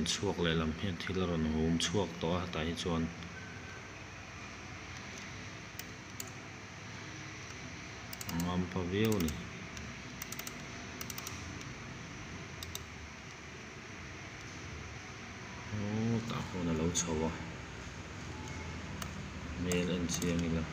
rawn chhuak leh lam hian thil a rawn hum chhuak tawh a tah hi chuan a ngam pa viau a ni. Aw tah khawn a lo chho a hmel en chiang ila.